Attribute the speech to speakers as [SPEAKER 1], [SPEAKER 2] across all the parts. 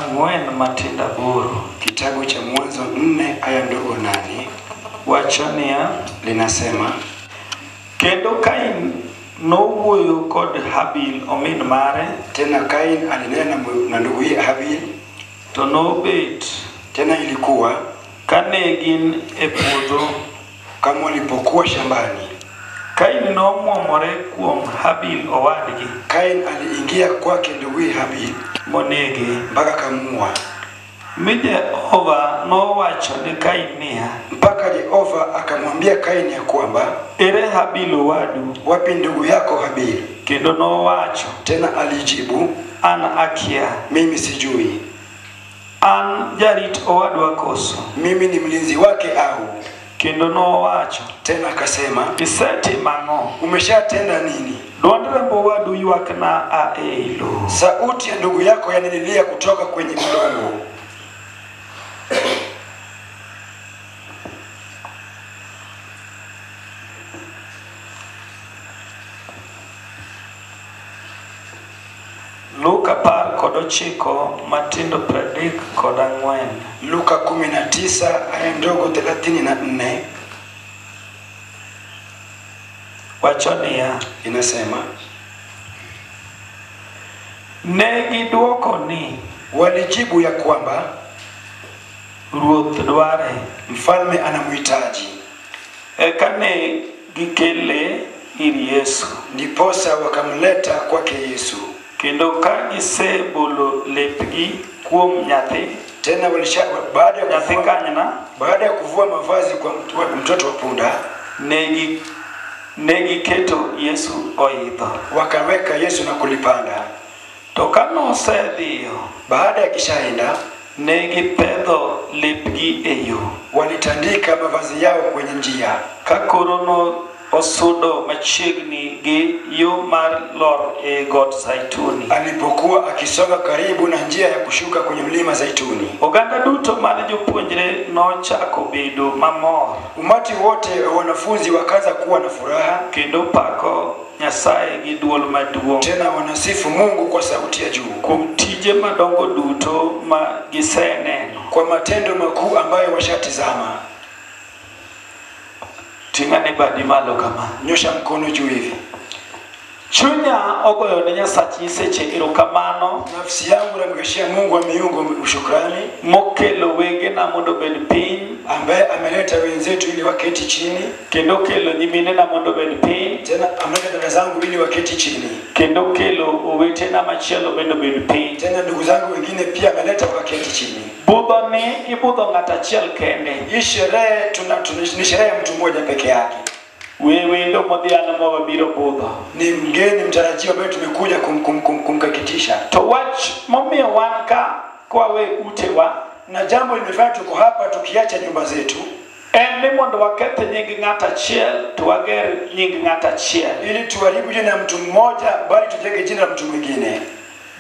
[SPEAKER 1] ang'wen matindo aboro.
[SPEAKER 2] Kitabu cha Mwanzo 4 aya ndogo 8
[SPEAKER 1] wacho niya,
[SPEAKER 2] linasema,
[SPEAKER 1] kendo Kain nowuoyo kod Habil omin mare.
[SPEAKER 2] Tena Kain alinena na nduguye Habil.
[SPEAKER 1] To nobet,
[SPEAKER 2] tena ilikuwa
[SPEAKER 1] kane gin e puodho,
[SPEAKER 2] kama walipokuwa shambani,
[SPEAKER 1] Kain nomwomore kuom Habil owadgi.
[SPEAKER 2] Kain aliingia kwake nduguye Habil
[SPEAKER 1] monege
[SPEAKER 2] mpaka kamua.
[SPEAKER 1] Mi Jehova nowacho ne Kain niya,
[SPEAKER 2] mpaka Jehova akamwambia Kain ya kwamba,
[SPEAKER 1] ere Habil owadu?
[SPEAKER 2] Wapi ndugu yako Habil?
[SPEAKER 1] Kendo nowacho,
[SPEAKER 2] tena alijibu,
[SPEAKER 1] an akia,
[SPEAKER 2] mimi sijui.
[SPEAKER 1] An jarit owadwa koso?
[SPEAKER 2] Mimi ni mlinzi wake au?
[SPEAKER 1] Kendo nowacho,
[SPEAKER 2] tena akasema,
[SPEAKER 1] isetimo ang'o?
[SPEAKER 2] Umeshatenda nini?
[SPEAKER 1] Dwond remb owadu ywakna a ei lowo.
[SPEAKER 2] Sauti ya ndugu yako yanililia kutoka kwenye udongo.
[SPEAKER 1] Luka 19 matindo 34.
[SPEAKER 2] Luka 19 aya ndogo 34
[SPEAKER 1] wacho niya,
[SPEAKER 2] inasema,
[SPEAKER 1] ne gidwoko ni,
[SPEAKER 2] walijibu ya kwamba
[SPEAKER 1] Ruoth dware,
[SPEAKER 2] mfalme anamhitaji.
[SPEAKER 1] Eka ne gikele ir Yesu,
[SPEAKER 2] ndiposa wakamleta kwake Yesu.
[SPEAKER 1] Kendo ka gisebolo lepgi kuom nyathi,
[SPEAKER 2] tena walisha baada ya kuvua mavazi kwa mtoto wa punda,
[SPEAKER 1] ne giketo Yesu oidho,
[SPEAKER 2] wakaweka Yesu na kulipanda.
[SPEAKER 1] To ka nosedhiyo,
[SPEAKER 2] baada ya kishaenda,
[SPEAKER 1] ne gipedho lepgi e yo,
[SPEAKER 2] walitandika mavazi yao kwenye njia.
[SPEAKER 1] Ka koro no osudo machiegni gi yo mar lor e got Zaituni,
[SPEAKER 2] alipokuwa akisonga karibu na njia ya kushuka kwenye mlima Zaituni,
[SPEAKER 1] oganda duto mar jopuonjre nochako bedo mamor.
[SPEAKER 2] Umati wote wa wanafunzi wakaanza kuwa na furaha,
[SPEAKER 1] kendo pako Nyasaye gi duol maduong',
[SPEAKER 2] tena wanasifu Mungu kwa sauti ya juu
[SPEAKER 1] kuom tije madongo duto ma giseneno,
[SPEAKER 2] kwa matendo makuu ambayo washatizama.
[SPEAKER 1] Ting'ane badi malo kama,
[SPEAKER 2] nyosha mkono juu hivi.
[SPEAKER 1] Chunya ogoyo ne Nyasach nyiseche erokamano.
[SPEAKER 2] Nafsi yangu namrejeshea Mungu wa miungu shukrani,
[SPEAKER 1] mokelo wegena mondo obed piny,
[SPEAKER 2] ambaye ameleta wenzetu ili waketi chini,
[SPEAKER 1] kendo kelo nyiminena mondo obed piny,
[SPEAKER 2] tena ameleta dada zangu ili waketi chini,
[SPEAKER 1] kendo kelo owetena machielo bende obed piny,
[SPEAKER 2] tena ndugu zangu wengine pia ameleta waketi chini.
[SPEAKER 1] Budho ni ibudho ng'at achiel kende.
[SPEAKER 2] Hii sherehe ni sherehe ya mtu mmoja peke yake.
[SPEAKER 1] Wewe ndo modhiano mawabiro budho.
[SPEAKER 2] Ni mgeni mtarajiwa ambaye tumekuja kumkakitisha.
[SPEAKER 1] To wach momiyo wan ka kwa we utewa,
[SPEAKER 2] na jambo limefanya tuko hapa tukiacha nyumba zetu,
[SPEAKER 1] en ni mondo waketh nying ng'at achiel to wager nying ng'at achiel,
[SPEAKER 2] ili tuharibu jina mtu mmoja bali tujenge jina la mtu mwingine.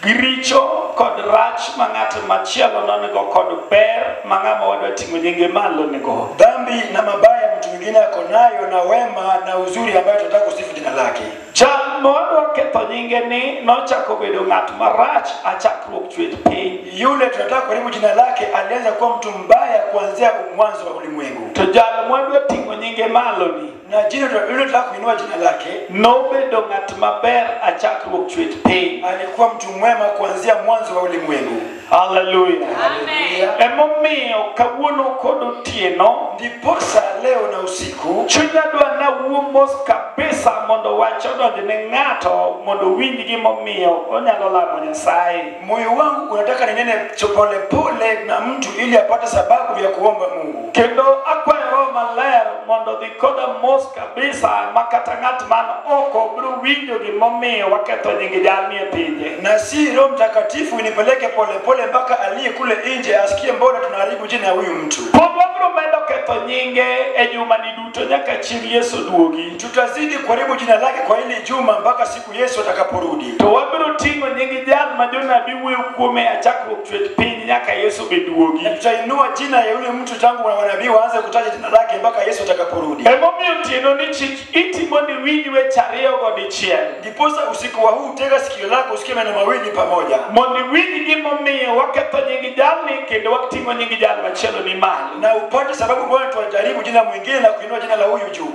[SPEAKER 1] Giricho kod rach ma ng'at machielo nonego kod ber ma ng'ama wadwa ting'o nyinge malo nego.
[SPEAKER 2] Dhambi na mabaya mtu mwingine ako nayo na wema na uzuri ambayo tunataka kusifu jina lake.
[SPEAKER 1] Jal mawadwa ketho nyinge ni nochako bedo ng'at marach achakruok chwech piny.
[SPEAKER 2] Yule tunataka kuharibu jina lake alianza kuwa mtu mbaya kuanzia mwanzo wa ulimwengu.
[SPEAKER 1] To jal mawadwa ting'o nyinge malo ni,
[SPEAKER 2] na jina yule tunataka kuinua jina lake,
[SPEAKER 1] nobedo ng'at maber achakruok chwech piny.
[SPEAKER 2] Alikuwa mtu mwema kuanzia mwanzo wa ulimwengu.
[SPEAKER 1] Haleluya.
[SPEAKER 2] Amen.
[SPEAKER 1] Emomiyo kawuono kod otieno,
[SPEAKER 2] ndiposa leo na usiku,
[SPEAKER 1] chunya dwa na wuo mos kabisa mondo wach odonj ne ng'ato mondo winj gimomiyo onyalo lamo Nyasaye.
[SPEAKER 2] Moyo wangu unataka ninene pole pole na mtu ili apate sababu ya kuomba Mungu.
[SPEAKER 1] Kendo akwayo Roho Maler mondo dhi koda mos kabisa makata ng'at man oko biro winjo gimomiyo waketho nying jalni e pinje.
[SPEAKER 2] Na si Roho Mtakatifu inipeleke pole pole mpaka aliye kule nje asikie mbona tunaharibu jina ya huyu mtu.
[SPEAKER 1] Pod wabiro medo ketho nyinge e juma ni duto nyaka chieng' Yesu duogi.
[SPEAKER 2] Tutazidi kuharibu jina lake kwa hili juma mpaka siku Yesu atakaporudi.
[SPEAKER 1] To wabiro ting'o nying jal ma jonabi wuoyo kuome a chakruok chwech piny nyaka Yesu be duogi.
[SPEAKER 2] Na tutainua jina ya yule mtu tangu wanabii waanze kutaja jina lake mpaka Yesu atakaporudi.
[SPEAKER 1] Emomiyo otieno ni chik iti mondo iwinj weche ariyogo dichiel.
[SPEAKER 2] Ndiposa usiku wa huu tega sikio lako usikie maneno mawili pamoja,
[SPEAKER 1] Mondo iwinj gimomiyo waketho nying jalni kendo wating'o nying jal machielo ni malo.
[SPEAKER 2] na upate sababu mbona tuwajaribu jina mwingine na kuinua jina la huyu juu.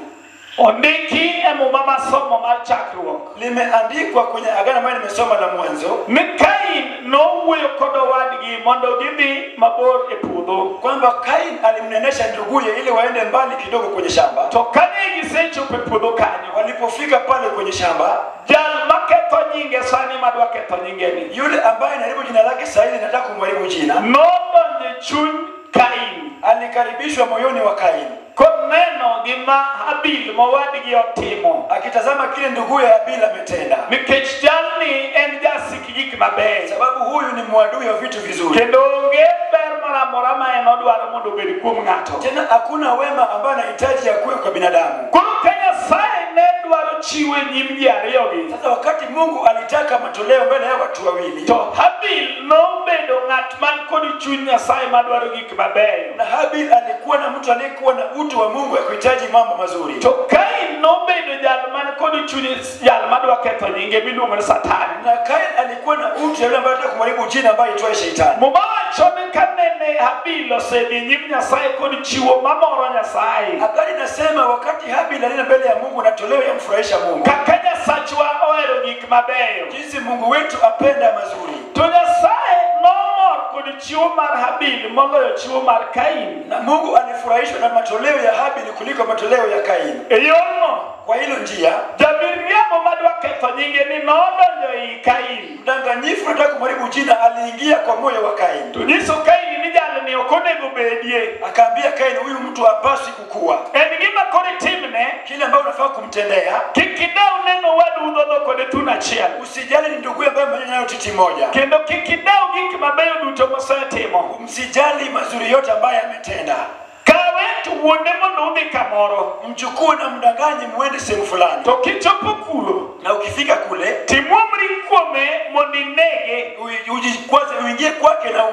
[SPEAKER 1] Ondiki e muma masomo mar chakruok.
[SPEAKER 2] Limeandikwa kwenye agano ambayo nimesoma la mwanzo
[SPEAKER 1] Ni Kain nowuoyo kod owadgi mondo gidhi mabor e puodho.
[SPEAKER 2] kwamba Kain alimnenesha nduguye ili waende mbali kidogo kwenye shamba.
[SPEAKER 1] To kane gisechopo e puodho kanyo,
[SPEAKER 2] Walipofika pale kwenye shamba,
[SPEAKER 1] jal maketho nyinge sani madwa ketho nyingeni
[SPEAKER 2] yule ambaye anaharibu jina lake sasa nataka kumharibu jina,
[SPEAKER 1] nodonjo e chuny Kain
[SPEAKER 2] alikaribishwa moyoni wa Kain
[SPEAKER 1] koneno gima Habil mowadgi otimo.
[SPEAKER 2] akitazama kile nduguye Habil ametenda,
[SPEAKER 1] Nikech jalni en jasik gik mabeyo.
[SPEAKER 2] sababu huyu ni mwadui wa vitu vizuri.
[SPEAKER 1] Kendo onge ber moro amora ma en odwaro mondo obed kuom ng'ato.
[SPEAKER 2] Tena hakuna wema ambaye anahitaji akuwe kwa binadamu.
[SPEAKER 1] Koro ka Nyasaye ne dwaro chiwo e nyim ji ariyogi,
[SPEAKER 2] Sasa wakati Mungu alitaka matoleo mbele ya watu wawili,
[SPEAKER 1] to Habil nobedo ng'at man kod chuny Nyasaye madwaro gik mabeyo.
[SPEAKER 2] na Habil alikuwa na mtu aliyekuwa na utu wa Mungu ya kuhitaji mambo mazuri,
[SPEAKER 1] To Kain nobedo jal man kod chuny jal madwa ketho nyinge miluongo ni Satan.
[SPEAKER 2] na Kain alikuwa na utu ya yule ambaye anataka kumharibu jina ambaye aitwaye Shetani.
[SPEAKER 1] Muma wacho ni kanene Habil osedhi nyim Nyasaye kod chiwo mamoro Nyasaye.
[SPEAKER 2] Habari nasema wakati Habil alienda mbele ya Mungu na toleo yamfurahisha Mungu,
[SPEAKER 1] Kaka Nyasachwa ohero gik mabeyo.
[SPEAKER 2] jinsi Mungu wetu apenda mazuri.
[SPEAKER 1] To Nyasaye nomor kod chiwo mar Habil moloyo chiwo mar Kain.
[SPEAKER 2] Na Mungu alifurahishwa na matoleo ya Habil kuliko matoleo ya Kain.
[SPEAKER 1] E yorno,
[SPEAKER 2] Kwa hilo njia,
[SPEAKER 1] jamiriambo madwa ketho nyinge ni nodonjo ei Kain.
[SPEAKER 2] mdanganyifu anataka kumharibu jina aliingia kwa moyo wa Kain,
[SPEAKER 1] To nyiso Kain ni jalni ok onego bedie.
[SPEAKER 2] akaambia Kain, huyu mtu hapaswi kukua.
[SPEAKER 1] En gima koro itimne,
[SPEAKER 2] Kile ambayo unafaa kumtendea,
[SPEAKER 1] kik idew neno wadu udhodho kode thuno achiel.
[SPEAKER 2] usijali ni nduguye ambaye mmenyonya nayo titi moja,
[SPEAKER 1] Kendo kik idew gik mabeyo duto mosetimo.
[SPEAKER 2] msijali mazuri yote ambaye ametenda.
[SPEAKER 1] Kawe to wuonde mondo udhi kamoro.
[SPEAKER 2] Mchukue na mdanganye, muende sehemu fulani,
[SPEAKER 1] To kichopo kuro,
[SPEAKER 2] na ukifika kule
[SPEAKER 1] timuomri kuome mondo inege.
[SPEAKER 2] ujikwaze, uingie kwake na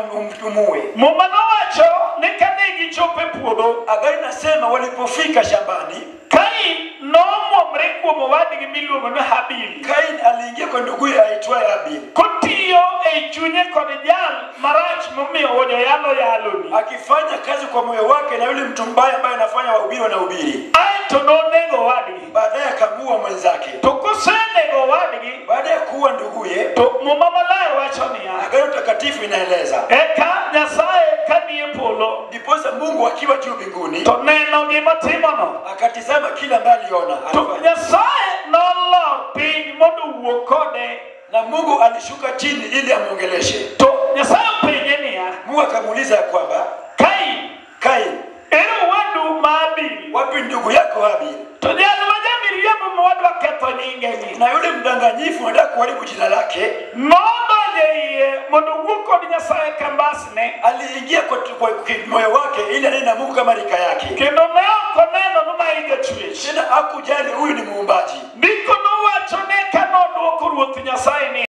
[SPEAKER 2] umue.
[SPEAKER 1] Muma nowacho ni kane gichopo e puodho,
[SPEAKER 2] Habari nasema walipofika shambani,
[SPEAKER 1] Kain nomuomre kuom owadgi miluongo ni Habil.
[SPEAKER 2] Kain aliingia kwa nduguye aitwaye Habil,
[SPEAKER 1] Kotiyo ei chunye kod jal marach momiyo joyalo yaloni.
[SPEAKER 2] akifanya kazi kwa moyo wake na yule mtu mbaya ambaye anafanya wahubiri wanahubiri.
[SPEAKER 1] Aeto nonego owadgi.
[SPEAKER 2] Baadaye akamuua mwenzake.
[SPEAKER 1] To kosenego owadgi,
[SPEAKER 2] Baada ya kuua nduguye,
[SPEAKER 1] to Muma Maler wacho niya,
[SPEAKER 2] Agano Takatifu inaeleza
[SPEAKER 1] eka Nyasaye kanie polo
[SPEAKER 2] ndiposa Mungu akiwa juu mbinguni
[SPEAKER 1] to neno gimotimono.
[SPEAKER 2] akatizama kila ambaye aliona
[SPEAKER 1] To
[SPEAKER 2] alifanya.
[SPEAKER 1] Nyasaye nolor piny mondo owuo kode.
[SPEAKER 2] Na Mungu alishuka chini ili amwongeleshe.
[SPEAKER 1] To Nyasaye openje niya,
[SPEAKER 2] Mungu akamuuliza ya kwamba
[SPEAKER 1] Kain,
[SPEAKER 2] Kain,
[SPEAKER 1] ere owadu ma Habil?
[SPEAKER 2] wapi ndugu yako Habil?
[SPEAKER 1] To jal ma jamiriambo ma wadwa ketho nyingeni
[SPEAKER 2] Na yule mdanganyifu anataka kuharibu jina lake,
[SPEAKER 1] nodonjo e iye mondo owuo kod Nyasaye ka mbasne,
[SPEAKER 2] aliingia kwa moyo wake ili anene na Mungu kama rika yake.
[SPEAKER 1] kendo ne ok oneno ni ma i jachwech.
[SPEAKER 2] Tena hakujali huyu ni muumbaji.
[SPEAKER 1] Ndiko